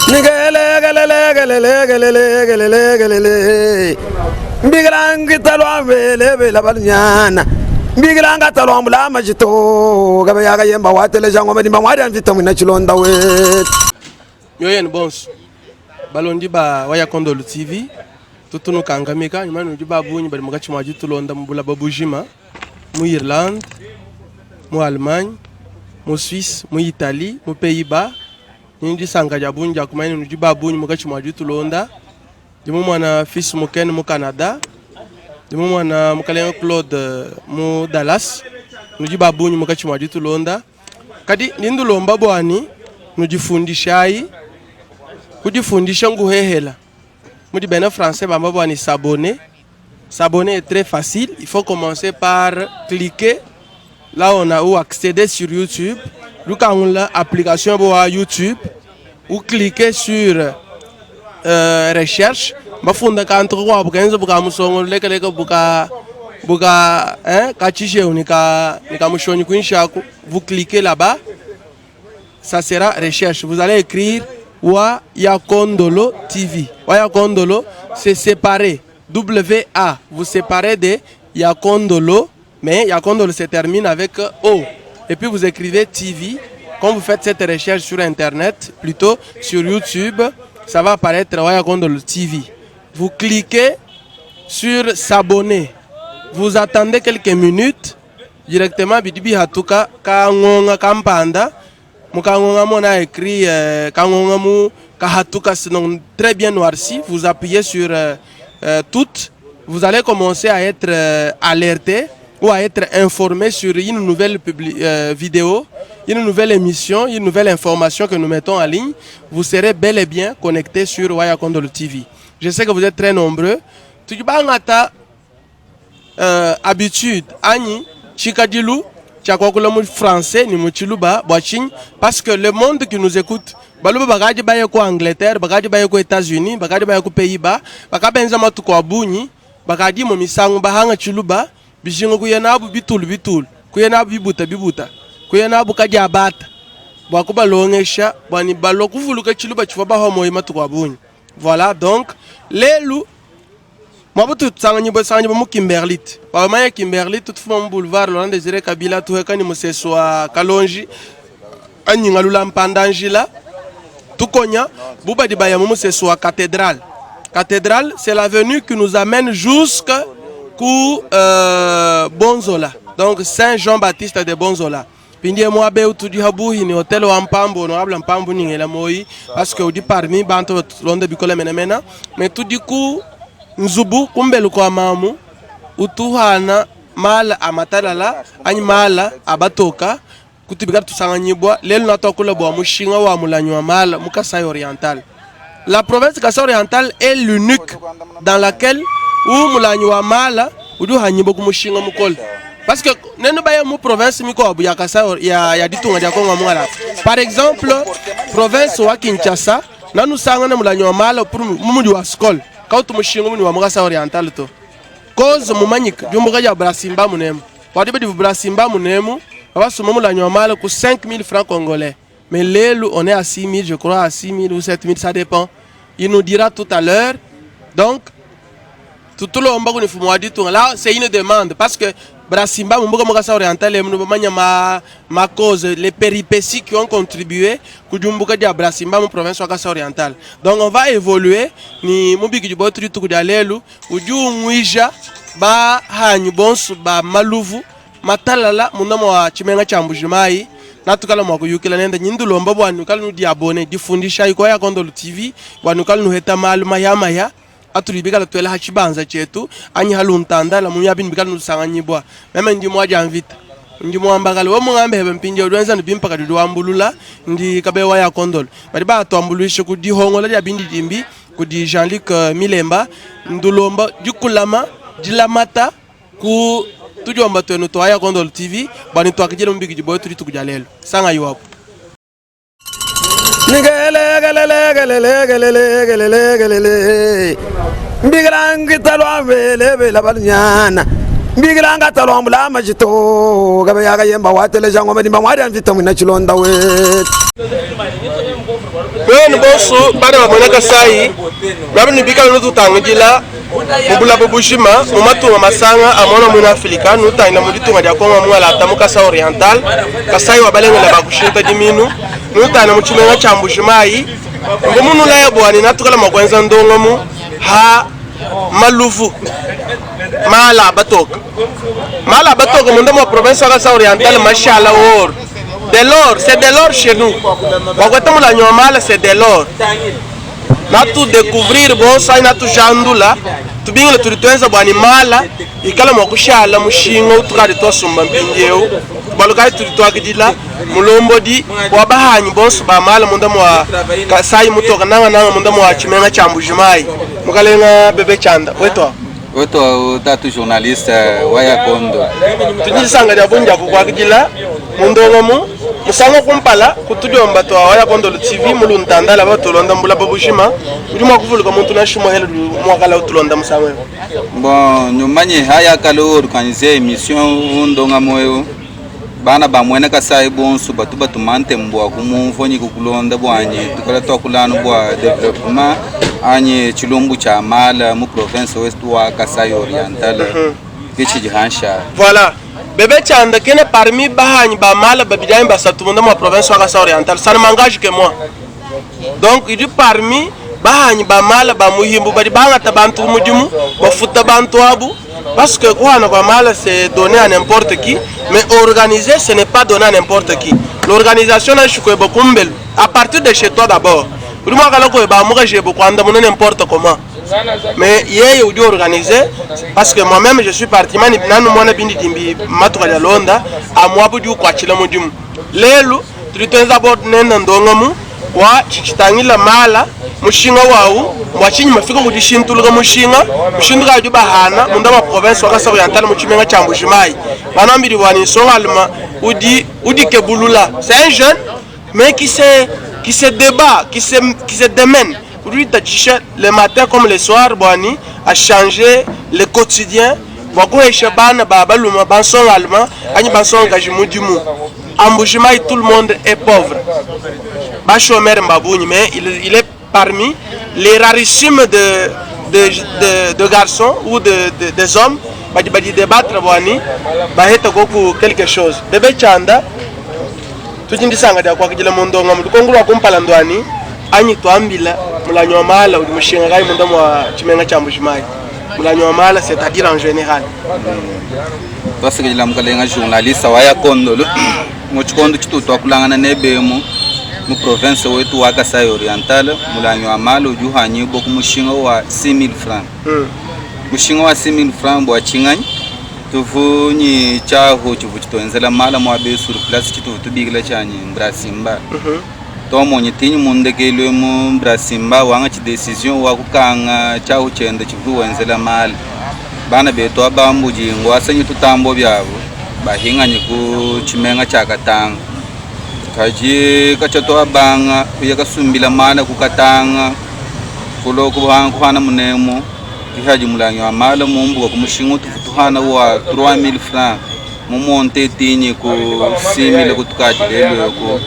Nigelelegelelegelelegelelegelele mbigila ngita lwa vele bela balunyana mbigila ngata lwa mbula majito gabe yaga yemba wateleja ngoma dimba mwari mvita mwina chilonda wetu. Mioyo yenu bonso balondi ba Waya Kondolo TV tutunukankamika nyuma nudi babunyi bali mukachi mwa ditulonda mu bulaba bujima mu Irlande, mu Allemagne, mu Suisse, mu Italie, mu Pays-Bas. Ni disanka dia bungi dia kumanya nudi babunyi mukachi mwa ditulonda. Ndi mumwana fils Mukene mu Canada, ndi mumwana mukalenge Claude mu Dallas. Nudi babunyi mukachi mwa ditulonda. Kadi ndi ndulomba bwani nudifundishayi, kudifundisha nguhehela. Mudi bena français bamba bwani s'abonner. S'abonner est très facile, il faut commencer par cliquer là on a ou accéder sur YouTube. Lukangula application boa YouTube ou cliquer sur recherche. Bafunda kantu kwa bukenzo buka musongo leka leka buka buka hein kachishe unika nika mushonyi kuinshaku. Vous cliquez là-bas, ça sera recherche. Vous allez écrire Waya Kondolo TV. Waya Kondolo, c'est séparé. WA, vous séparez de Yakondolo, mais Yakondolo se termine avec O. Et puis vous écrivez TV. Quand vous faites cette recherche sur Internet, plutôt sur YouTube, ça va apparaître Waya Kondolo TV. Vous cliquez sur s'abonner. Vous attendez quelques minutes. Directement, bidibi hatuka kangonga kampanda. Mukangonga mon a écrit kangonga mu kahatuka, sinon très bien noirci. Vous appuyez sur toutes, vous allez commencer à être alerté ou à être informé sur une nouvelle vidéo, une nouvelle émission, une nouvelle information que nous mettons en ligne. Vous serez bel et bien connecté sur Waya Kondolo TV. Je sais que vous êtes très nombreux. Tujibangata habitude anyi chikadilu chakwakula mu français ni mu chiluba bwa chini, parce que le monde qui nous écoute baluba bakaji baye ku Angleterre, bakaji baye ku États-Unis, bakaji baye ku Pays-Bas, bakabenza matuko abunyi, bakaji mu misango bahanga chiluba bijingo kuya nabu bitulu bitulu, kuya nabu bibuta bibuta, kuya nabu kaji abata. Bwa kubalongesha bwani balo kuvuluka chiluba chifwa baho moyi matuko abunyi. Voilà donc lelu Mwabutu tsanganyibo tsanganyibo mu Kimberlite. Bamanya Kimberlite tufuma mu boulevard Laurent Désiré Kabila tuheka ni museso wa Kalonji anyinga lula mpanda njila tukonya bubadi baya mu museso wa cathédrale. Cathédrale, c'est l'avenue qui nous amène jusqu'au Bonzola. Donc Saint-Jean-Baptiste de Bonzola. Pindie mwabe utudi habuhi ni hotel wa Mpambo, honorable Mpambo ni ngela moi parce que udi parmi bantu londe bikola menamena mais tudi ku nzubu kumbelu kwa mamu utuhana mala amatalala anyi mala abatoka kutubika tusanganyibwa lelo natokula bwa mushinga wa mulanyi wa mala mu Kasai Oriental. La province Kasai Oriental est l'unique dans laquelle où mulanyi wa mala uduhanyibwa ku mushinga mukolo. Parce que nenu baye mu province miko ya Kasai ya ditunga dia Kongo mwala. Par exemple, province wa Kinshasa nanu sangana mulanyi wa mala pour mumudi wa skol. Kautu mushinga muni wa Kasai Oriental to. Cause mumanyika jumbuka ya Brasimba munemu. Wadi badi Brasimba munemu, abasoma mulanyi wa mala ku 5000 francs congolais. Mais lelu on est à 6000, je crois à 6000 ou 7000, ça dépend. Il nous dira tout à l'heure. Donc tout le monde ni fumu wadi tout. Là, c'est une demande parce que Brasimba mumbuka mu Kasai Oriental mnu bamanya ma cause, les péripéties qui ont contribué kujumbuka dia Brasimba mu province wa Kasai Oriental. Donc on va évoluer ni mubiki du botu tuku dia lelu uju ngwija ba hanyu bonsu ba maluvu matalala mundamo wa chimenga cha Mbujimayi natukala mwa kuyukila nenda nyindu lomba bwa nukala nu diabone difundisha iko ya Kondolo TV bwa nukala nuheta malu maya maya atulibika twela hachibanza chetu anyi haluntanda la munya bintu bikala nusanganyibwa meme ndi mwaja mvita ndi mwambakala wo mungambe hebe mpinje ulwenza ndibimpa kadi lwambulula ndi kabewa ya Kondolo bali ba twambuluishe ku dihongola lya bindi dimbi ku di Jean-Luc Milemba ndulomba dikulama dilamata ku tujomba twenu twaya Kondolo TV bani twakijela mbiki jiboyo tuli tukuja lelo sanga yuwapo. Nigelelegelelegelelegelelegelelegelele mbigila ngita lwa vele bela balunyana. Mbikila ngata lwambula majito Gaba ya kayemba wateleja ngoma dimba mwadia mvita mwina chilonda wetu. Nuenu bonsu bana ba muena Kasayi, nuabi ne bikala nututangidila mu bulaba bujima mu matunga masanga a muana muena Afilika, nutangila mu ditunga dia Kongo wa mungalata mu Kasai Oriental, Kasayi wa balengela ba kushinta diminu, nutangila mu tshimenga tshia Mbuji Mayi, mbu munulaya bua ne natukala mua kuenza ndongamu ha maluvu mala a batoka. Mala a batoka munda mua province wa Kasai Oriental mashala or. De l'or, c'est de l'or chez nous. Wakweta mulanyi wa mala c'est de l'or. Natu découvrir bonso anyi natu jandula tubingila tudi tuenza bua ne mala ikala mua kushala mushinga utukadi tuasumba mpindieu. Bualu kayi tudi tuakidila mulombodi wa bahanyi bonso ba mala munda mua Kasai mutoka nanga nanga munda mua tshimenga tshia Mbuji-Mayi mukalenga Bebe Tshanda wetu. Wetu au tatu journaliste wa ya kondo. Tudi disanka dia bungi dia kukuakidila mu ndongamu musangu wa kumpala ku tudiomba tua wa ya Kondolo TV mu luntandala batulonda mu bulaba bujima. Udi mua kuvuluka muntu nansha umue hela udi muakala utulonda musangu eu. Bon, nyumanye haya kale organiser emission mu ndongamu eu. Bana ba muena Kasai bonso batu batuma ntemu bua kumumvua nyi kukulonda buanyi tukala tuakula anu bua developpement anyi tshilumbu tshia mala mu province wetu wa Kasai Oriental ke tshidi hanshi aha. Voilà. Bebe Tshanda kena parmi bahanyi ba mala babidi anyi basatu munda mua province wa Kasai Oriental, ça ne m'engage que moi. Donc idi parmi bahanyi ba mala ba muhimbu badi bangata bantu ku mudimu, bafuta bantu abu parce que kuhana kua mala c'est donner à n'importe qui, mais organiser ce n'est pas donner à n'importe qui. L'organisation nansha kueba kumbelu à partir de chez toi d'abord. Udi mua kala kueba mukaji ebe kuandamuna n'importe comment. Mais yeye udi organiser parce que moi-même je suis parti mani nanu muana bindidimbi matuka dia londa amuabu udi ukuatshila mudimu. Lelu tudi tuenza bord nenda ndongamu wa tshitshitangila mala mushinga wawu mbua tshinyi mafika ku dishintuluka mushinga mushindu kayi udi bahana munda mua province wa Kasai Oriental mu tshimenga tshia Mbuji Mayi banambidi bua ne nsongaluma udi udikebulula c'est un jeune mais qui se qui se debat qui se qui se demene udi uditatshisha le matin comme le soir bua ni a changer le quotidien bua kuhesha bana ba baluma bansongaluma anyi bansongakaji mudimu. A Mbuji-Mayi tout le monde est pauvre ba chomeurs mba bungi mais il, il est parmi les rarissimes de, de, de, de garçons ou de, de, des hommes badi badi debattre bua ni baheta koku quelque chose. Bebe Tshanda tudi ndisanga dia kuakidila mu ndongamu lukongo lua kumpala nduani anyi tuambila mulanyi wa mala udi mushinga kayi munda mua tshimenga tshia Mbuji-Mayi mulanyi wa mala c'est-à-dire en général. Tuasakidila mukalenga journaliste wa ya Kondolo mu tshikondo tshitu tuakulangana nebe emu mu province wetu wa Kasai Oriental mulangi wa mala udi uhanyibua ku mushinga wa 6000 francs. Mushinga wa 6000 francs bua tshinganyi? Tuvu nyi tshiahu tshivu tshituenzela mala muaba eu sur place tshituvu tubikila tshianyi Mbrasimba. Tuamonyi tinyi mu ndekelu emu Mbrasimba wangatshi decision wa kukanga tshiahu tshienda tshivu wenzela mala. Bana betu aba mbudi nguasanyi tutambo biabu bahinganyi ku tshimenga tshia Katanga. Kadi katshia tuabanga kuya kasumbila mala ku Katanga kulo kuhana munemu kihadi mulangi wa mala mumbuka ku mushinga utuvu tuhana wa 3000 francs mumonte tinyi ku 6000 kutukadi lelu eku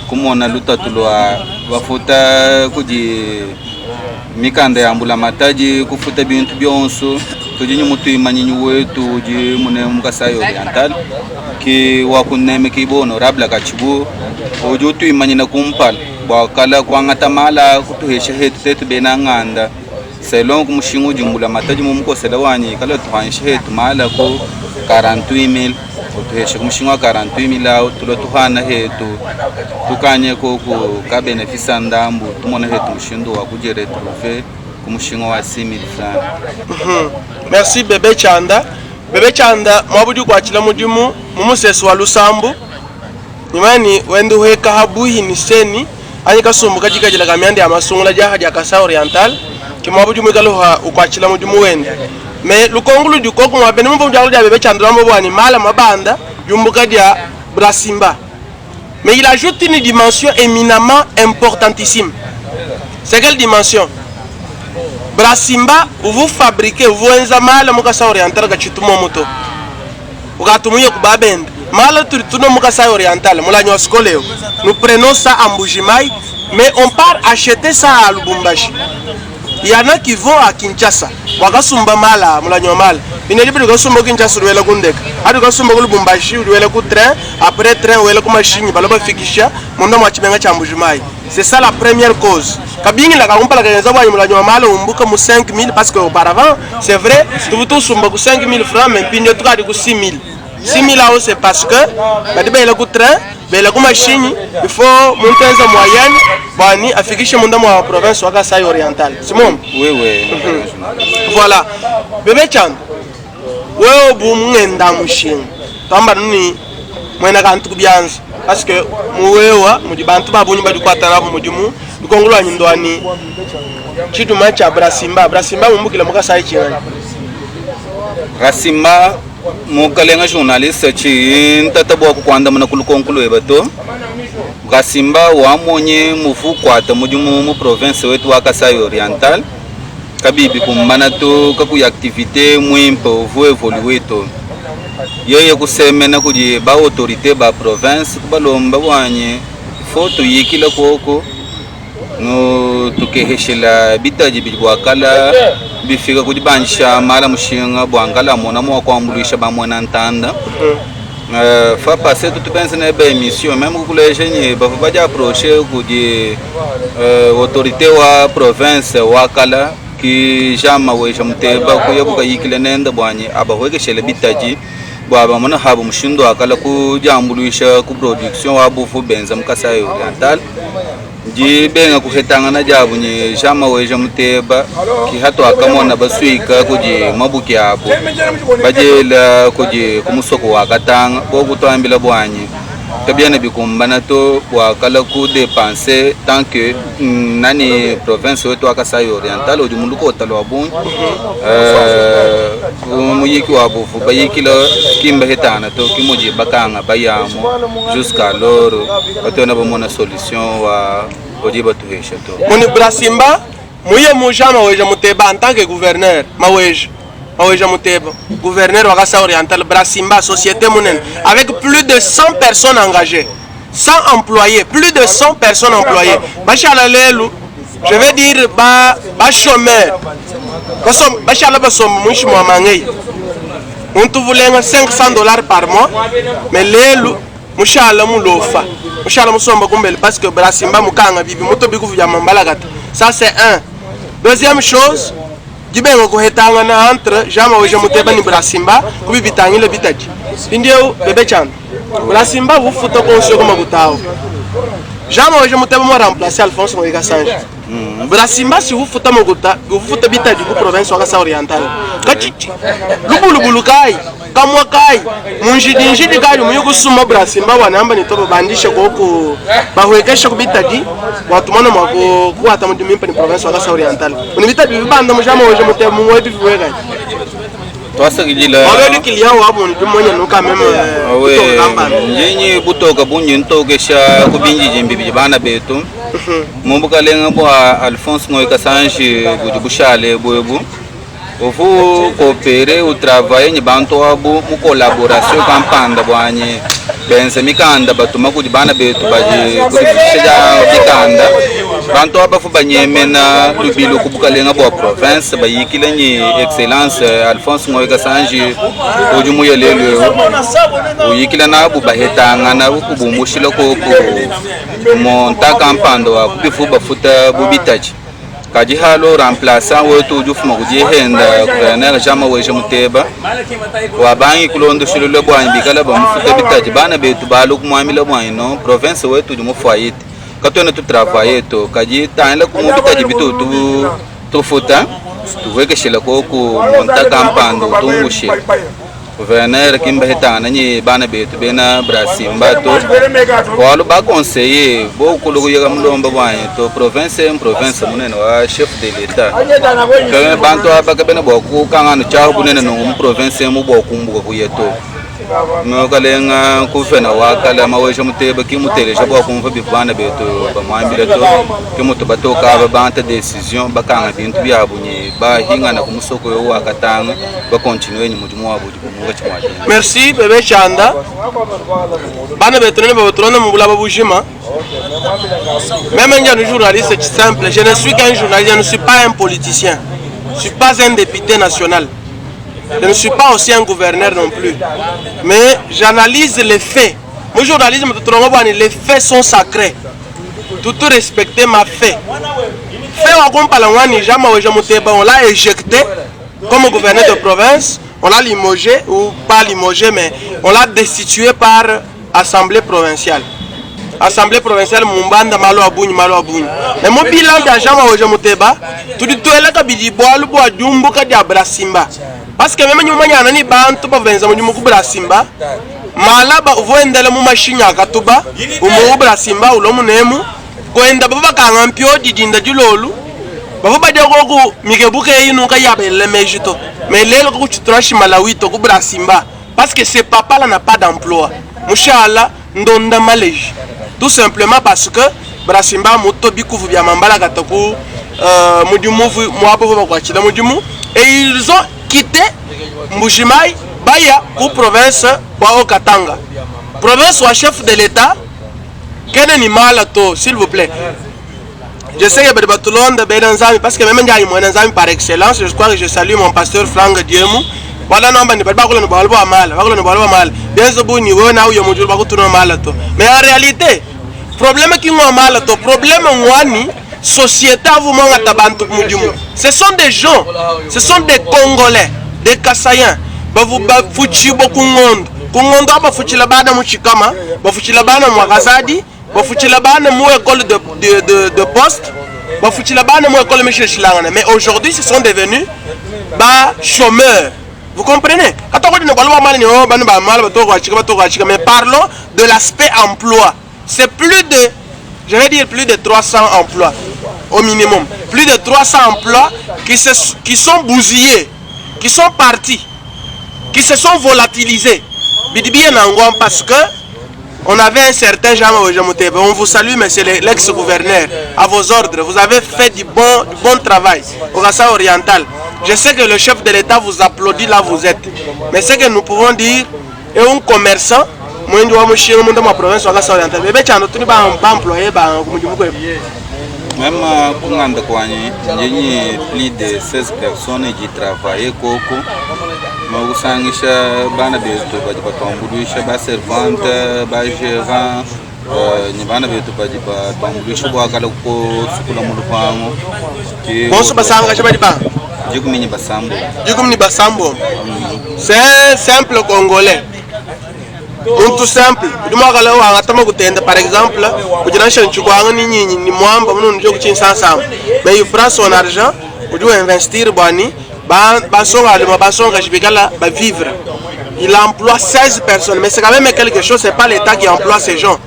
kumona lutatu lua bafuta kudi Mikanda ya mbulamatadi kufuta bintu bionso tudi ne mutuimanyinyi wetu udi munene mu Kasai Oriental ki wa kunemekibua honorable Katshibu udi utuimanyina kumpala bua kala kuangata mala kutuhesha hetu tetu bena nganda selon ku mushinga udi mbulamatadi mumukosela wanyi kala tuhansha hetu mala ku 48000 utuhesha ku mushinga wa 48000 au tulua tuhana hetu tukanye koku ka benefisa ndambu tumona hetu mushindu wa kudiretrouver ku mushinga wa 6000 francs. Merci Bebe Tshanda. Bebe Tshanda muabudi ukuatshila mudimu mu musesu wa Lusambu nyuma wenda uheka habuhi ni seni anyi kasumbu kadikadila ka mianda ya masungula diaha dia Kasai Oriental ke muabudi muikala ukuatshila mudimu wende. Mais lukongo ludi koku muabene mumvu diakula dia Bebe Tshanda luamba bua ne mala mabanda diumbuka dia Brasimba. Mais il ajoute une dimension éminemment importantissime. C'est quelle dimension? Brasimba uvu fabriquer uvu enza mala mu Kasai Oriental katshitu momu to. Ukatu muye ku babende mala tudi tunua mu Kasai Oriental mulanyi wa sikole eu. Nous prenons ça à Mbujimayi mais on part acheter ça à Lubumbashi. Il y en a qui vont à Kinshasa wakasumba mala mulanyi wa mala binedi bidi ukasumba ku Kinshasa udi wela ku ndeka adi ukasumba ku Lubumbashi udi wela ku train après train wela ku mashinyi balua bafikisha munda mua tshimenga tshia Mbujimayi. C'est ça la première cause. Kabingila ka kumpala kenza bua mulanyi wa mala umbuka mu 5000 parce que auparavant c'est vrai tuvua tusumba ku 5000 francs mais mpindieu tukadi ku 6000. 6000 awu c'est parce que badi bela ku train bela ku mashinyi il faut muntu enza moyenne bua afikishe munda mua province wa Kasai Oriental. Si momu? Oui oui. Voilà. Bebe Chando wewe bu mungenda mushinga twamba nuni mwena kantu ku byanza parce que muwewa mudi bantu babunyi badi kukwata nabo mudimu lukongo lwanyi ndwani tshiduma tshia Brasimba. Brasimba mumbukila mu Kasai tshingani? Brasimba mukalenga journaliste tshi ntata bua kukuandamuna ku lukonko lueba to. Brasimba wamonye muvu kuata mudimu mu province wetu wa Kasai Oriental kabibi kumbana to kakuyi activite muimpe uvu evolue to. Yeye kusemena kudi ba autorite ba province kubalomba buanyi fo tuyikila koko no tukeheshela bitadi bidi buakala bifika kudi bandisha mala mushinga buangala mona mua kuambuluisha ba muena ntanda. Fa passé tutu benza nebe emission meme kukuleja nyi bavua badi approche kudi autorite wa province wakala ki Jean Maweja Muteba kuya bukayikile nenda buanyi abahwekeshele bitadi bua bamona habu mushindu wakala kudiambuluisha ku production wa buvu benza mu Kasai Oriental. Ndi benga kuhetangana diabu nyi Jean Maweja Muteba ki hatu akamona basuika kudi mabuki abu badiela kudi kumusoko wa Katanga bokutwambila buanyi kabiena bikumbana to bua kala ku dépenser tant que nani province wetu wa Kasai Oriental udi mulukota lwa bungi muyiki wa buvu bayikila kimba hetana to kimudi bakanga bayamu jusqu'à lors batona bamona solution wa odi batuhesha to. Muni Brasimba muye mu Jean Maweja Muteba en tant que gouverneur Maweja Maweja Muteba gouverneur wa Kasai Oriental Brasimba société munene avec plus de 100 personnes engagées, 100 employés, plus de 100 personnes employées. Bachala lelu, je vais dire ba ba chômeur. Basom bachala basom munshi mwa mangei. Muntu vulenga 500 $ par mois, mais lelu mushala mulofa. Mushala musomba kumbele parce que Brasimba mukanga bibi muto biku vya mambalakata. Ça c'est un. Deuxième chose, dibenga kuhetanga na entre Jean Maweja Muteba ni Brasimba kubibitangile bitaji. Pindieu bebe chana. Brasimba vufuta konso kama butao. Jean Maweja Muteba mo remplacer Alphonse Ngoyi Kasanji. Brasimba si vufuta mokuta, vufuta bitaji ku province wa Kasai Oriental. Kachichi. Lubulubulu kai, kamwa kai, munjidi njidi kai muyu kusuma Brasimba wanamba ni tobo bandisha koko bahwekesha kubitadi watumana mwa ku kuata mu dimimpa ni province wa Kasai Oriental. Unibitadi bibanda mu Jean Maweja Muteba mu webi viweka. Twasakidila. Wabeli client wabo ni tumonya nuka meme. Awe kutoka kampani. Njinyi butoka bunyi ntokesha kubinjiji mbibiji bana betu. Mumbukalenga bwa Alphonse Ngoyi Kasanji budi bushale bwebu. Uvu coopérer ou travailler ni bantu abu mu collaboration kampanda bwanyi benze mikanda batuma kudi bana betu badi kudifisha mikanda bantu abafu banyemena lubilu kubukalenga bwa province bayikile ni excellence Alphonse Ngoyi Kasanji udi muyelelu uyikila nabu bahetangana kubumushila koko monta kampanda wa kubifu bafuta bubitaji kadi halo remplaçant wetu udi ufuma kudihenda gouverneur Jean Maweja Muteba wabangi kulondoshilula bwanyi bikala bamufuta bitaji bana betu balu kumwamila bwanyi no province wetu udi mufoyite katwena tutravaye to kadi tangila kumu bitaji bitu tu tufuta tuwekeshela koku monta kampanda utungushila gouverneur kimba hetana nyi bana betu bena Brasimba to walu ba conseiller bo kulu yeka mulomba bwanyi to province province munene wa chef de l'état ke bantu aba ke bena bwa kukangana chahu bunene no mu province mu bwa kumbuka kuye to Mukalenga kuvena wa kala Maweja Muteba ki muteleja bua kumvua bivua bana betu bamuambila to. Ke mutu batoka aba bangata decision bakanga bintu biabu ne bahingana ku musoko eu wa Katanga bakontinue ne mudimu wabu udibu munkatshi mua bintu. Merci bebe Chanda. Bana betu nene baba tulonda mu bulaba bujima. Meme ndi anu journaliste simple, je ne suis qu'un journaliste, je ne suis pas un politicien. Je ne suis pas un député national. Je ne suis pas aussi un gouverneur non plus. Mais j'analyse les faits. Mon journalisme, les faits sont sacrés. Tout respecter ma fait. Fait wa kumpala ngwani Jean Maweja Muteba, on l'a éjecté comme gouverneur de province, on l'a limogé ou pas limogé mais on l'a destitué par assemblée provinciale. Assemblée provinciale mumbanda malo abunyi malo abunyi. Mais mon bilan ya Jean Maweja Muteba, tudi tuela kabidi bwalu bwa diumbuka dia Brasimba. Parce que meme nyuma nyana ni bantu bavenza mudimu ku Brasimba. Malaba uvoendele mu mashinya akatuba umu Brasimba ulomu nemu kwenda baba bakanga mpyo didinda dilolu bava badia koku mikebuke inu ka yabele mejito mais lelo ku chitura shimalawito ku Brasimba parce que ce papa là n'a pas d'emploi mushala ndonda maleji tout simplement parce que Brasimba muto bikuvu bya mambala kataku mudimu mwabo bakwachila mudimu et ils ont quitté Mbujimayi baya ku province wa Katanga province wa chef de l'état kene ni mala to s'il vous plaît. Je sais que badi batulonda bena nzambi parce que même ndiayi mwena nzambi par excellence. Je crois que je salue mon pasteur Frank Diemu. Wala nomba ni badi bakula ni bwalo bwa mala, bakula ni bwalo bwa mala. Bien zo ni wewe na uyo mujulu bakutuna mala to. Mais en réalité, problème ki ngwa mala to, problème ngwani société avu monga tabantu mudimu. Ce sont des gens, ce sont des Congolais, des Kasaïens. Bavu bafuchi boku ngondo. Kungondo abafuchila bana muchikama, bafuchila bana mwakazadi, bafuchila bana mu école de poste, bafuchila bana mu école Michel Chilangana. Mais aujourd'hui, ce sont devenus ba chômeurs. Vous comprenez? Quand on dit ne ba mal ni oh ba ba mal ba to ko achika ba to ko achika, mais parlons de l'aspect emploi. C'est plus de, je vais dire plus de 300 emplois au minimum. Plus de 300 emplois qui sont bousillés, qui sont partis, qui se sont volatilisés. Bidibien Nangouan parce que on avait un certain Jean Maweja Muteba. On vous salue, monsieur l'ex-gouverneur, à vos ordres. Vous avez fait du bon travail au Kasaï oriental. Je sais que le chef de l'État vous applaudit là où vous êtes. Mais ce que nous pouvons dire, est un commerçant, moi, je suis dans ma province au Kasaï oriental. Mais tu as un employé, bah, comme je vous dis. Même kunganda kwanyi njenye plus de 16 personnes qui travaillaient koko makusangisha bana betu badi batwambuluisha ba servante ba gérant ni bana betu badi batwambuluisha bwakala ko sukula mu lupango. Bonso basanga badi ba Jikumi ni basambo. Jikumi ni basambo. C'est un simple Congolais. Un tout simple. Udi mwakala wa ngatama kutenda par exemple, kugira nshonchu kwanga ni nyinyi ni mwamba muno njo kuchinsa. Mais il prend son argent, udi investir bwani, ba basonga alima basonga jibikala ba vivre. Il emploie 16 personnes, mais c'est quand même quelque chose, c'est pas l'État qui emploie ces gens.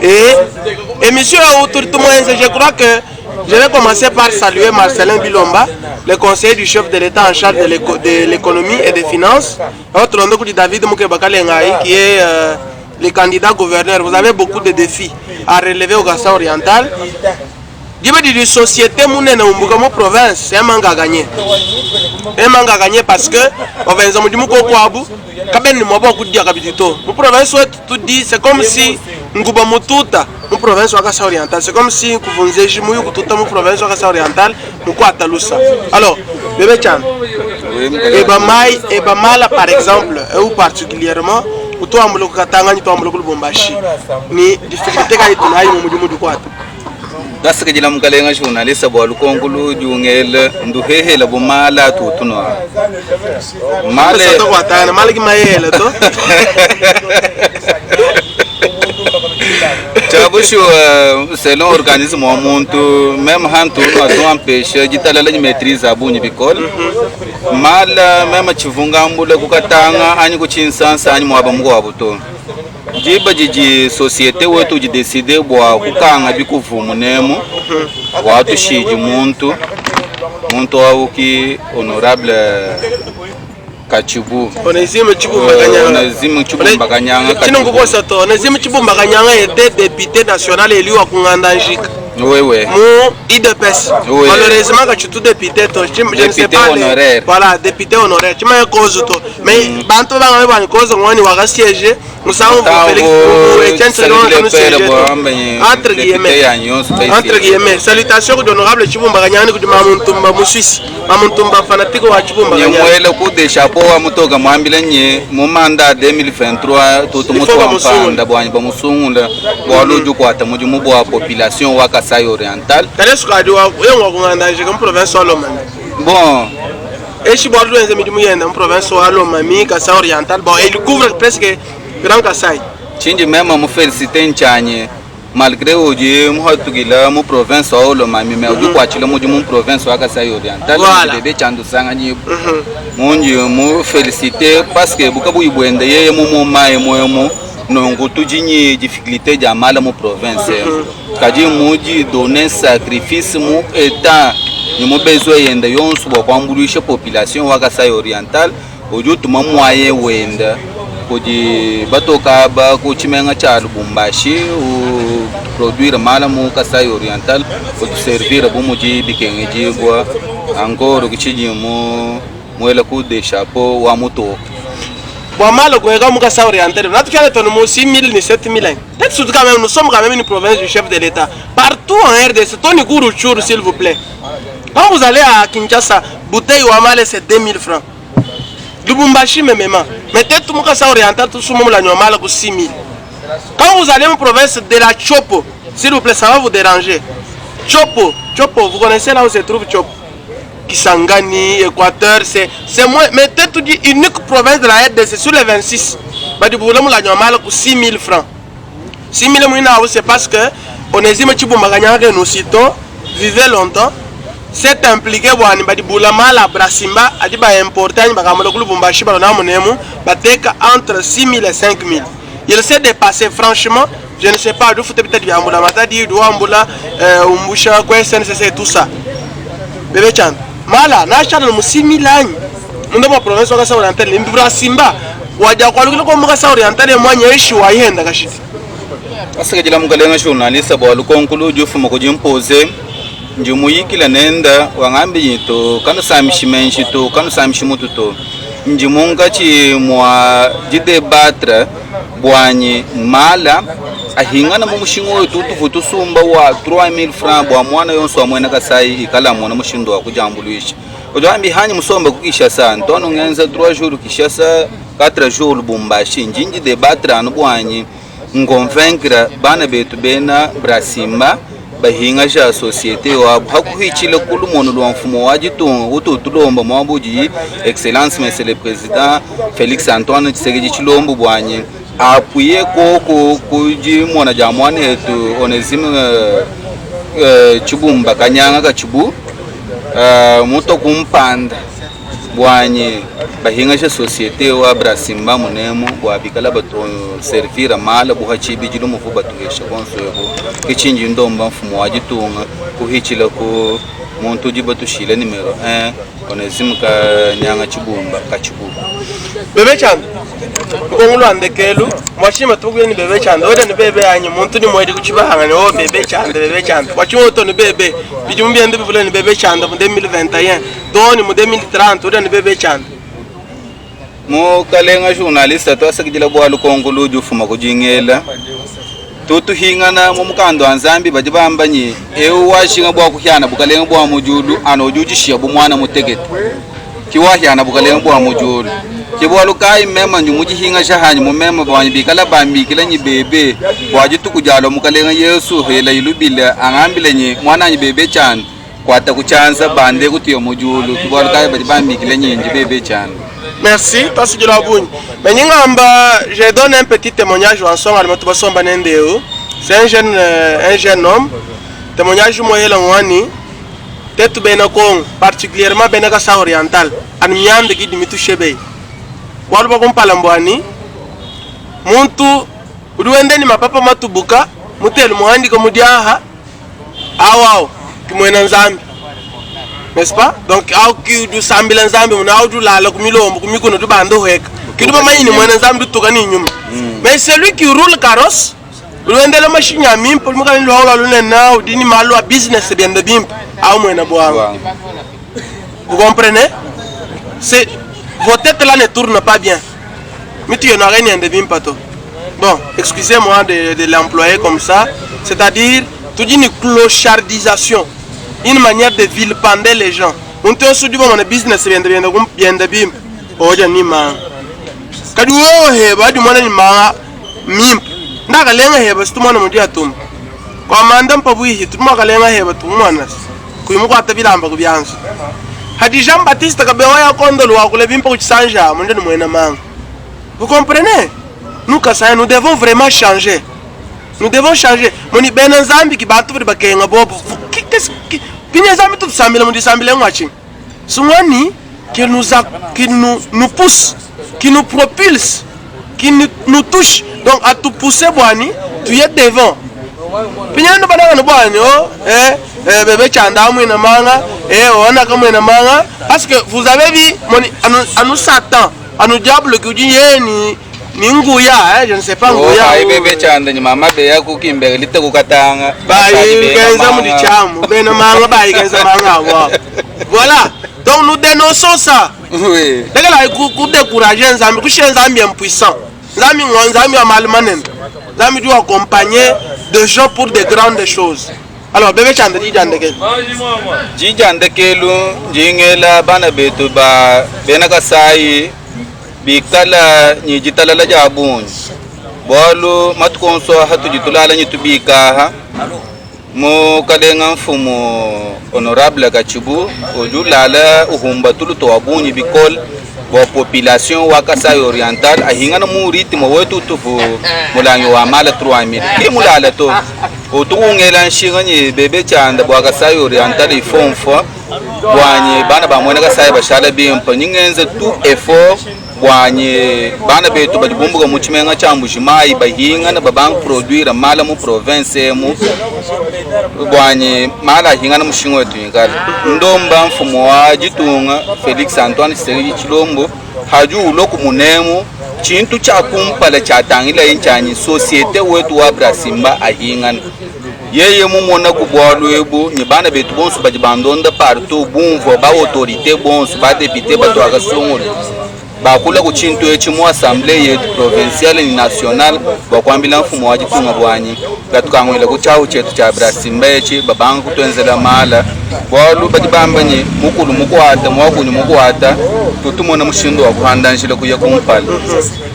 Et monsieur autour de moi, je crois que je vais commencer par saluer Marcelin Bilomba, le conseiller du chef de l'État en charge de l'économie et des finances. Autre nom, David Mukeba Kalengayi, qui est le candidat gouverneur. Vous avez beaucoup de défis à relever au Kasaï oriental. Dibe di société munene umbuka mo province, c'est un manque à gagner. Un manque à gagner parce que on va nous dire ko kwabu kaben ni mwabo kudia kabidito. Mo province ouais tout dit, c'est comme si nguba mututa mo province wa Kasaï oriental, c'est comme si kuvunze jimu kututa mo province wa Kasaï oriental muko atalusa. Alors, bébé Chan. Oui, Et ba mai et ba mala par exemple, ou particulièrement utoambula kukatanga ni toambula kulubumbashi. Ni difficulté kali tunayo mu mudimu dukwata. Gasikijila mukalenga journaliste bwa lukonkulu jungele nduhehela bumala tutunwa. Male Sato kwatana male kimayele to. Chabushu selon organisme wa muntu même hantu atu empêche jitalala ni maîtrise abunyi bikol. Mala même chivungambula kukatanga anyi kuchinsansa anyi mwaba mko wabuto. Jiba jiji société wetu ji décider bwa kukanga bikuvumu nemu watu shiji muntu muntu wauki honorable Katshibu. Onesime Tshibumba Kanyanga. Onesime Tshibumba Kanyanga. Tshina nkukosa to. Onesime Tshibumba Kanyanga était député national élu wa Kunganda Njika. Oui, oui. Mu UDPS. Oui. Malheureusement que tu tout député to. Je ne sais Député pas. honoraire. Voilà, député honoraire. Tu m'as cause to. Mais bantu banga bani cause ngoni waka siège. Musango Félix Etienne Tshisekedi nous siège. Entre guillemets. Entre guillemets. Salutations d'honorable Tshibumba Kanyanga kudi Mamuntumba mu Suisse. Mamuntumba fanatique wa Tshibumba Kanyanga. Nyamwele ku de chapeau wa mutoka mwambile nye mu mandat 2023 tutu Il faut mutu wa bamusungula. mpanda bwanyi bamusungula bwalu udi ukwata mudimu bua population wa Kasai Oriental. Kale sukadi wa yengwa kunganda nje mu province wa Lomami. Bon, Eshi bwa lwenze midimu yenda mu province wa Lomami, Kasai Oriental. Bon, il couvre presque Grand Kasai. Tshindi mema mu félicité ntshanye malgré udi muhatukila mu province wa Haut-Lomami mais udi ukuatshila mudimu mu province wa Kasai Oriental. Voilà. Bebe tshiandu sanganyibu mundi mu félicité parce que buka buyi buende yeye mu mumaye muemu nunku tudi nyi difficulté dia mala mu province emu kadi mudi donner sacrifice mu état ni mu besoin yende yonso bua kuambuluisha population wa Kasai Oriental udi utuma moyen wenda kudi batoka aba ku tshimenga tshia Lubumbashi u produire mala mu Kasai Oriental utuservir bu mudi bikengedibua encore kutshidi mu muela coup de chapeau wa mutoka. Bua mala kuheka mu Kasai Oriental natukiale tonu mu 6000 ni 7000 peut-être surtout quand même nous sommes quand même une province du chef de l'État partout en RDC toni ku Rutshuru s'il vous plaît. Quand vous allez à Kinshasa bouteille wa mala c'est 2000 francs. Lubumbashi memema. Mais peut-être mu Kasai Oriental tout ce monde la mala ku 6000. Quand vous allez en province de la Tshopo, s'il vous plaît, ça va vous déranger. Tshopo, Tshopo, vous connaissez là où se trouve Tshopo? Kisangani, Équateur, c'est moins. Mais peut-être tu dis unique province de la RDC sur les 26. Bah, du boulot, la normale pour 6000 francs. 6000 francs, c'est parce que Onésime Tshibumba Kanyanga que nous citons vivait longtemps. S'est impliqué bwani badi bulama la Brasimba adi ba importer ba kamolo Lubumbashi ba na munemu ba teka entre 6000 et 5000. Il s'est dépassé franchement, je ne sais pas d'où faut peut-être yambula matadi d'où ambula umbusha kwa SNCC et tout ça. Bébé Chan mala na chana mu 6000 anyi. Mundo ba province wa Kasai Oriental ni Brasimba waja kwa lukilo kwa Kasai Oriental mwanya ishi wa yenda kashiti. Asekejela mukalenga journaliste bwa lukonkulu jufuma kujimpoze njimuyikila nenda wangambi yito kanusamishi menshi to kanusamishi mutu to njimunkachi mwa jidebatre bwanyi mala ahingana mu mushinga oyo tutuvu tusumba wa 3000 francs bwa mwana yonso wa mwena Kasai ikala mwana mushindo wa kujambuluisha ujambi hanyi musomba ku Kinshasa ntono ngenza 3 jours Kinshasa 4 jours Lubumbashi njinji debatre anu bwanyi ngonvaincre bana betu bena Brasimba bahinga ja société wabo hakuhichile kulumono lwa mfumo wa jitunga ututulomba mwabuji excellence monsieur le président Félix Antoine Tshisekedi Tshilombo bwanyi apuye koko kujimona ja mwana etu Onesime Tshibumba Kanyanga Katshibu muto kumpanda bwanyi bahinga ja société wa Brasimba munemu bwa bikala bato servira mala buha chibijilu muvu batuhesha konso kichinji ndomba mfumo wa jitunga kuhichila ku muntu udi batushile numero 1 Onesime Kanyanga Tshibumba Katshibu. Bebe Chanda ngongulu andekelu mwashima tukuye ni Bebe Chanda wede ni bebe anyi muntu ni mwedi kuchibahanga ni oh Bebe Chanda Bebe Chanda wachimo to ni bebe bijumu byende bivule ni Bebe Chanda mu 2021 doni mu 2030 wede ni Bebe Chanda. Mukalenga journaliste twasekejela bwa lukonkulu udi ufuma kujingela tutuhingana mu mukando wa Nzambi badi bambanyi eu washinga bwa kuhyana bukalenga bwa mujulu ano udi ujishiya bu mwana mutekete kiwahyana bukalenga bwa mujulu kibwalu kai mema nju mujihinga shahanyi mumema bwanyi bikala bambikila nyi bebe bwa jituku jalo mukalenga Yesu hela ilubile angambile nyi mwana nyi bebe chana kwata kuchanza bande kutiyo mujulu kibwalu kai badi bambikila nyi nji bebe chana. Merci, toi c'est du la bunyi. Mais Nyingamba, je donne un petit témoignage en son alima tubasomba nendeo. C'est un jeune homme. Témoignage moyela ngwani. Tetu bena Congo, particulièrement bena Kasai Oriental. An miande ki dimitu shebe. Walu ba kumpala mbwani. Muntu uduende ni mapapa matubuka, mutelu muhandiko mudiaha. Awao kimwena Nzambi. N'est-ce pas? Donc au ki udi usambila Nzambi muna au udi ulala ku milombo ku mikuna udi ubanda uhueka. Ki udi bamanye ne muena Nzambi udi utuka ne nyuma. Mais celui qui roule carrosse udi wendela mashinyi a mimpe udi mukale ne luhangu lua lunene udi ne malu a business biende bimpe au muena buanga. Vous comprenez? C'est vos têtes là ne tournent pas bien. Mitu yenu akayinende bimpe to. Bon, excusez-moi de, de l'employer comme ça. C'est-à-dire, tudi ni clochardisation. Une manière de vilipender les gens. Muntu yonso udi bamona business biende biende biende bimpe, oja ni manga. Kadi wewe heba adi mona ni manga mimpe. Ndakalenga heba situmona mudi atumba. Kwa manda mpabuihi tudi mwakalenga heba tumona. Kuyimukwata bilamba ku byanza. Hadi Jean Baptiste Kabewa ya kondolo wakula bimpe ku tshisanja munde ni muena manga. Vous comprenez? Nous Kasaïens, nous devons vraiment changer. Nous devons changer. Moni bena Nzambi ki bantu badi bakenga bobo. Pinya Nzambi tutusambila mu disambila ngwachi. Sungwani qui nous a, qui nous, nous pousse, qui nous propulse, qui nous, nous touche. Donc à tout pousser bwani, tu es devant. Pinya ndo bana no bwani oh eh eh bebe chanda mwina manga eh ona ka mwina manga parce que vous avez vu moni anu anu Satan anu diable qui dit ye ni ni nguya eh je ne sais pas nguya. Oh, bebe chanda ni mama beya kukimbele lite kukatanga. Bayikenza mu dichamu bena manga bayikenza manga wa. Voilà. Donc nous dénonçons ça. Oui. Lekela ku ku décourager Nzambi, kushe Nzambi impuissant. Nzambi ngwa Nzambi wa malmanene. Nzambi doit accompagner des gens pour de grandes choses. Alors bebe chanda di jandeke. Jijandekelu njingela bana betu ba bena Kasai bikala nyi jitalala ja bungi. Bwalu matuku onso aha tudi tulala nyi tubikaha. Mukalenga mfumu honorable Katshibu udi ulala uhumba tulu tua bungi bikole bua population wa Kasai Oriental ahingana mu rythme wetu utuvu mulangi wa mala 3000 ki mulala to utu ungela nshinga nyi bebe tshianda bua Kasai Oriental ifomfua buanyi bana ba muena Kasai bashala bimpe nyingenze tout effort buanyi bana betu badi bumbuka mu tshimenga tshia Mbuji-Mayi bahingana babanga produire mala mu province emu buanyi mala ahingana mushinga wetu ikala ndomba mfumu wa ditunga Felix Antoine Tshisekedi Tshilombo hadi ulua ku munemu tshintu tshia kumpala tshiatangilaye ntshianyi societe wetu wa Brasimba ahingana yeye mumona ku bualu ebu ne bana betu bonso badi bandonda partout bumvua ba autorite bonso ba depute batuakasungula bakula ku tshintu etshi mu assemblée yetu provinciale ne nationale bua kuambila mfumu wa ditunga buanyi batukanguila ku tshiahu tshietu tshia Brasimba etshi babanga kutuenzela mala bualu badi bamba ne mukulu mukuata muakunyi mukuata tutumona mushindu wa kuhanda njila kuya kumpala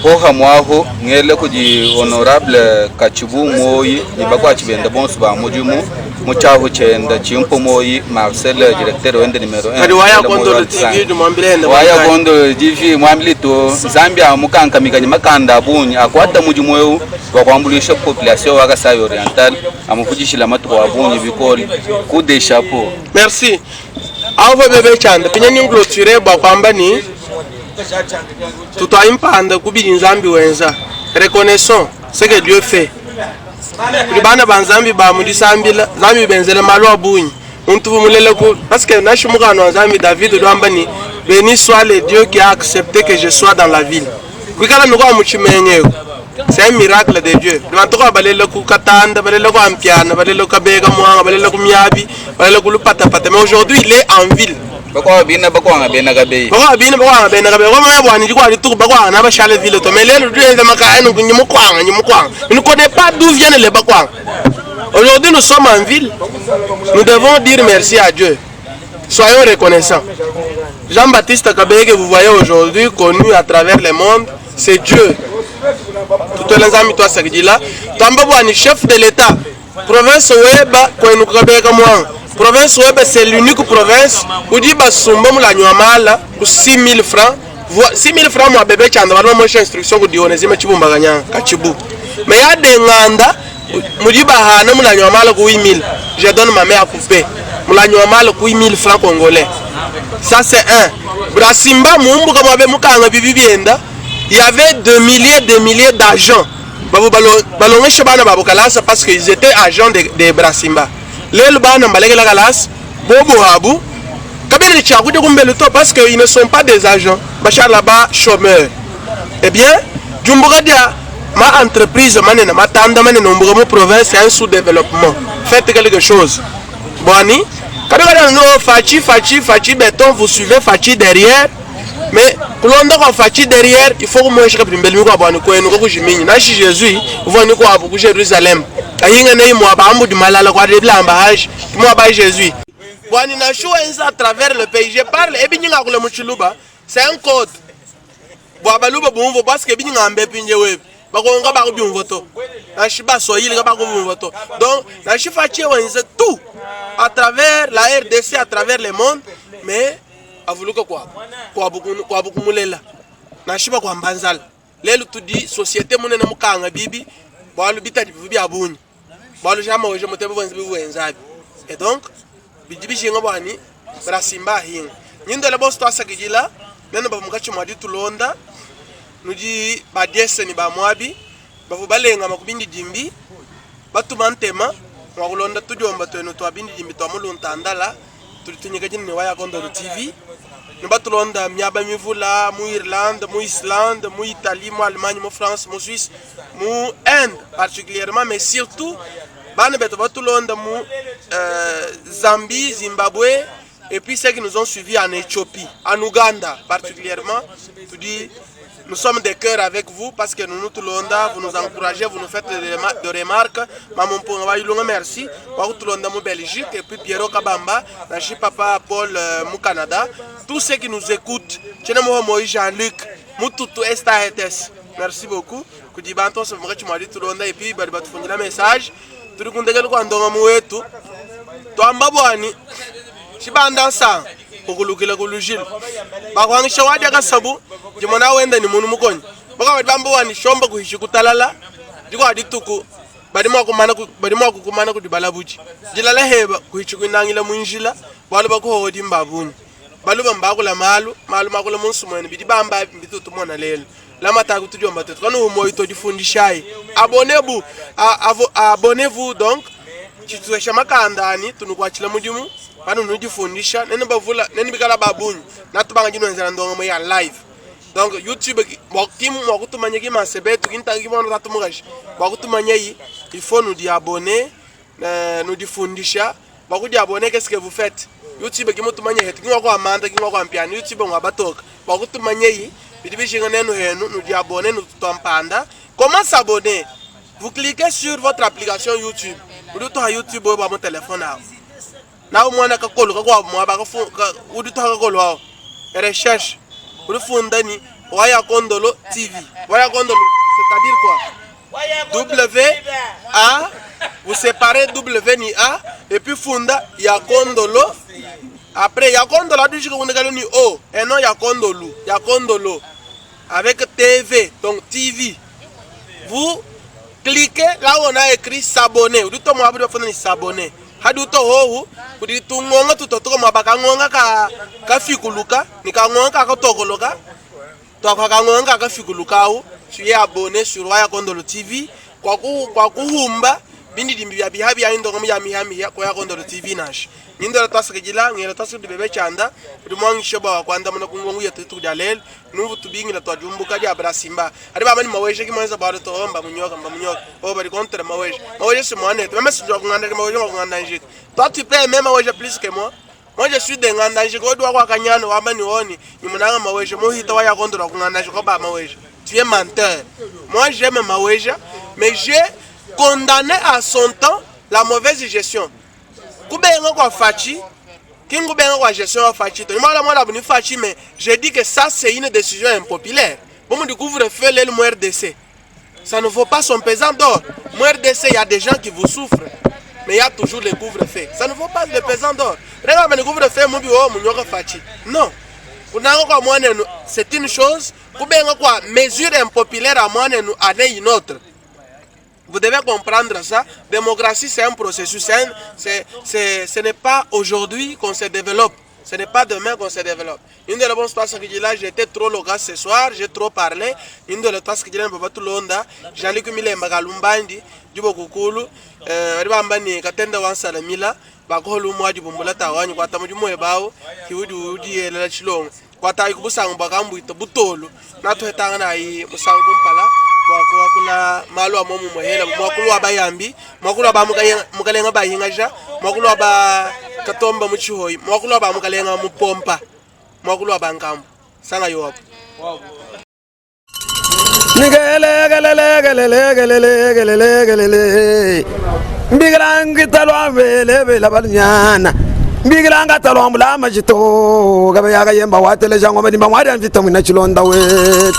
hoha muaho ngele kudi honorable Katshibu Moyi ne bakuatshi benda bonso ba mudimu mu tshiahu tshienda tshimpu Moyi Marcel directeur wende numero 1 Kadi waya Kondolo TV tumwambile enda waya Kondolo TV mwambile to Nzambi amukankamikanye makanda abunyi akwata mudimu eu wa kuambuluisha population wa Kasai Oriental amuvudishila matuku abunyi bikole coup de chapeau. Merci. Avo bebe chanda pinya ni clôturer bwa kwamba ni tutwa impanda kubili Nzambi wenza. Reconnaissons ce que Dieu fait. Kuli bana ba Nzambi ba mudisambila Nzambi benzele malu abunyi. Muntu mulele ku parce que nashi mukano wa Nzambi David lwamba ni béni soit le Dieu qui a accepté que je sois dans la ville. Kuikala nuko muchimenyeyo. C'est un miracle de Dieu. Bantu kwa balele ku katanda, balele ku ampiana, balele ku kabega mwanga, balele ku miabi, balele ku lupatapata. Mais aujourd'hui, il est en ville. Bakwa bina bakwanga bena kabeyi. Bakwa bina bakwanga bena kabeyi. Kwa mwa bwani kwa lituku bakwanga na bashale ville to. Mais lelo Dieu est makaya nu nyimukwanga nyimukwanga. Il ne connaît pas d'où viennent les bakwanga. Aujourd'hui, nous sommes en ville. Nous devons dire merci à Dieu. Soyons reconnaissants. Jean-Baptiste Kabeye que vous voyez aujourd'hui, connu à travers le monde, c'est Dieu. Tout les amis toi sakidila. Tamba bwani chef de l'État. Province weba kwenu Kabeka mwanga. Province weba c'est l'unique province où dit basumba mulanywa mala ku 6000 francs. 6000 francs mwa bebe chanda balwa mosha instruction ku Dionezime Chibumba kanyanga kachibu. Mais ya de nganda mudi bahana mulanywa mala ku 8000. Je donne ma main à couper. Mulanywa mala ku 8000 francs congolais. Ça c'est un. Brasimba mumbuka mwabe mukanga bibi bienda. Il y avait des milliers des milliers d'agents. Babu balongesha bana babo kalasa parce qu'ils étaient agents de, de Brasimba. Lelo bana mbalekela kalasa bobo habu. Kabena ne tshiakudia kumbelu to parce que ils ne sont pas des agents, bashala ba chomeurs. Eh bien, diumbuka dia ma entreprise manene matanda manene umbuka mu province ya un sous-développement. Faites quelque chose. Bwani, kabika dia no Fatshi Fatshi Fatshi béton, vous suivez Fatshi derrière. Mais kulonda kwa Fatshi derrière, il faut kumweshika pimbeli mikwa bwani kwenu ko kujiminyi. Nashi Jésus, uvoni kwa ku Jerusalem. Ahinga nei mwaba ambu dimalala kwa diblamba haji. Mwaba Jésus. Bwani na shuenza à travers le pays. Je parle ebi nyinga kule muchiluba, c'est un code. Bwa baluba bumvo parce que binyinga mbe pinje wewe. Bakonga ba kubyumvo to. Na shiba Swahili ka ba kubyumvo to. Donc na shifa wenza tout à travers la RDC, à travers le monde, mais avuluka kwa kwa kwa bukumulela. Na shiba kwa mbanzala. Lelo tudi société munene mukanga bibi bwalu bitadi bia bunyi. Bwalu jama weje mutebe bwenzi biwenzabi. Et donc bidi bijinga bwani brasimba hinga. Nyindole boss twasakijila nene bamukachi mwadi tulonda nudi badiese ni bamwabi bavu balenga makubindi dimbi batuma ntema mwakulonda tudiomba twenu twa bindi dimbi twa muluntandala tuli tunyika jini ni Waya Kondolo TV ni batulonda miaba mivula mu Irlande mu Islande mu Italie mu Allemagne mu France mu Suisse mu Inde particulièrement mais surtout bana beto batulonda mu Zambie, Zimbabwe et puis ceux qui nous ont suivis en Éthiopie, en Ouganda particulièrement, tu dis, nous sommes de cœur avec vous parce que nous nous tulonda, vous nous encouragez, vous nous faites de remarques. Maman Ponga Ilunga, merci. Wa tulonda mu Belgique et puis Pierrot Kabamba, Nashi Papa Paul mu Canada. Tous ceux qui nous écoutent, Tchene Moho Moïse Jean-Luc, Mututu Estaetes. Merci beaucoup. Kudi bantu so mkachi mwali tulonda et puis bali batufundila message. Tuli kundekela kwa ndonga muwetu. Twamba bwani shibanda nsanga ukulukila kulujila bakwangisha wadya kasabu jimona wenda ni munu mukonyi baka badi bamba wani shomba kuhishi kutalala diko adituku badi mwakumana badi mwakukumana kudi balabuji jilala heba kuhishi kuinangila munjila balu bakuhodi mbabunyi balu bambakula malu malu makula munsu mwene bidi bamba bitutu mona lelo lamata kutujomba tetu kanu umoyo todifundishai abonnez-vous abonnez-vous donc chituesha makandani tunukwachila mudimu pano nudifundisha nene bavula nene bikala babunyu natubanga jinwenzela ndonga mo ya live donc YouTube kim mwakutumanya ki masebetu kinta ki mwana tatumukashi mwakutumanya yi il faut nous di abonner nous difundisha bakudi abonner qu'est-ce que vous faites YouTube ki mutumanya hetu ki ngwa amanda ki ngwa ampiana YouTube ngwa batoka mwakutumanya yi bidi bishinga nenu henu nous di abonner nous tompanda. Comment s'abonner? Vous cliquez sur votre application YouTube. Udutoha YouTube oyo ba mo téléphone awo. Na umwana kakolo kakwa mwaba kafu udutoha kakolo awo. Recherche. Ulifunda ni Waya Kondolo TV. Waya Kondolo, c'est-à-dire quoi? W A, vous séparez W ni A et puis funda ya Kondolo. Après ya Kondolo adushika kundekalo ni O et non ya Kondolo, ya Kondolo avec TV, donc TV. Vous cliquez là où on a écrit s'abonner. Uduto mwabu bafuna ni s'abonner. Haduto hohu kudi tungonga tutotuka mwabaka ngonga ka kafikuluka ni ka ngonga ka katokoloka. Twaka ka ngonga ka fikuluka au tu es abonné sur Waya Kondolo TV kwa ku kwa kuhumba bindi dimbi bya bihabi ya indongo ya mihami ya kwa Kondolo TV nash. Nindo twasakijila ngela twasakijila bebe chanda rimwangisho ba kwanda muna kungongu yetu tujalel nuvu tubingila twajumbuka dia brasimba ari ba mani maweje ki mwanza ba to mba munyoka mba munyoka o bari contre maweje maweje si mwana tu même si tu nganda maweje nganda njik toi tu peux aimer maweje plus que moi. Moi je suis de nganda njik o dwa kwa kanyano wa mani oni ni munanga maweje mohita wa ya kondora nganda njik ba maweje. Tu es menteur. Moi j'aime maweje mais j'ai condamné à son temps la mauvaise gestion. Kubenga kwa Fatshi, kingu benga kwa gestion ya Fatshi. Tout le monde a venu Fatshi, mais j'ai dit que ça c'est une décision impopulaire. Bon, on découvre feu le RDC. Ça ne vaut pas son pesant d'or. Moi RDC, il y a des gens qui vous souffrent, mais il y a toujours le couvre-feu. Ça ne vaut pas le pesant d'or. Regarde, le couvre-feu, mon bureau, mon yoga Fatshi. Non. C'est une chose. Kubenga kwa mesure impopulaire à moi, nous en est une autre. Vous devez comprendre ça. Démocratie, c'est un processus. Ce n'est pas aujourd'hui qu'on se développe. Ce n'est pas demain qu'on se développe. Indele bonso twasakidila, j'étais trop loquace ce soir, j'ai trop parlé. Indele twasakidila baba tulonda, Jean-Luc Milemba Kalumbandi, jubo kukulu, badi bamba ne katenda wansalamila, bakoholu mwaji bumbula tawanyi kwata mudimu webawo, kiudi udi yelela chilongo. Kwata ikubusangu bakambwita butolu, natuhetanga nayi musangu kumpala. Bwakuwakula malu amomu muhela mwakulu wa bayambi mwakulu wa ba mukalenga bahingaja mwakulu wa ba katomba muchihoyi mwakulu wa ba mukalenga mupompa mwakulu wa bankambo sanga yowapo. Nigelegelelegelelegelelegelele. Mbikilangitalwambelebela balinyana mbikilangatalwambula majito gabe yakayemba wateleja ngoma dimba mwadia mvita mwina chilonda we.